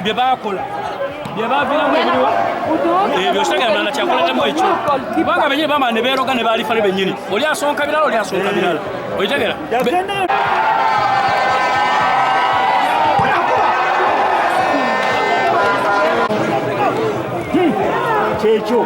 Byebakola byebaviramu ebiriwa ebyo kitegeera kyakoleremu ekyo kubanga benyini bamala ne beeroga ne balifale bennyini oli asonka birala oli asonka birala okitegera. Kyekyo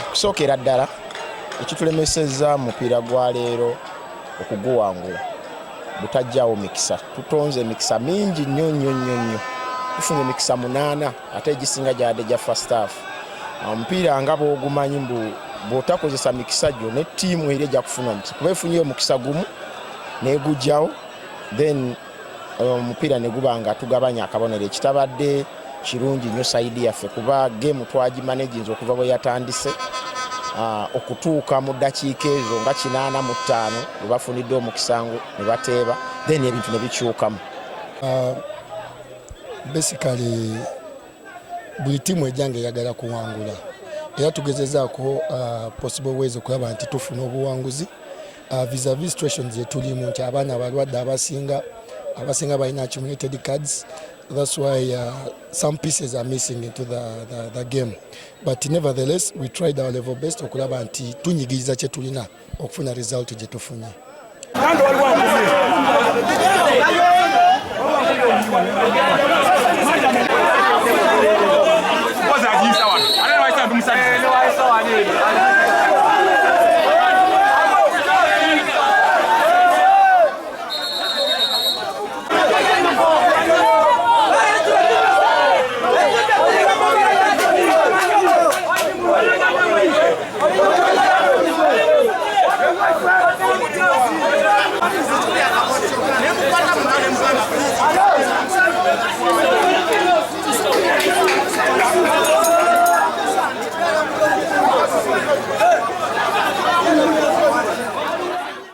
Kusookera ddala ekitulemesezza mupiira gwa leero okuguwangula butajjawo mikisa. Tutonze emikisa mingi nnyo nnyo nnyo nnyo, tufunye emikisa 8 ate egisinga gyadde gya first half. Omupiira nga bw'ogumanyi mbu bw'otakozesa mikisa gyo ne ttiimu eri ejja kufuna omukisa, kuba efunyeyo omukisa gumu n'egujjawo, then omupiira ne guba nga tugabanya akabonero, ekitabadde kirungi nnyo side yaffe kuba game twagimanaginze okuva bwe yatandise okutuuka mu ddakiika ezo nga 85 bwe bafunidde omukisango ne bateeba, then ebintu ne bikyukamu. Basically buli ttiimu ejja eyagala kuwangula, era tugezezaako possible ways okulaba nti tufuna obuwanguzi vis-a-vis situations zetulimu nti abaana abalwadde abasinga balina accumulated cards. That's why some pieces are missing into the game, but nevertheless we tried our level best okulaba nti tunyigiriza kye tulina okufuna result gye tufunye.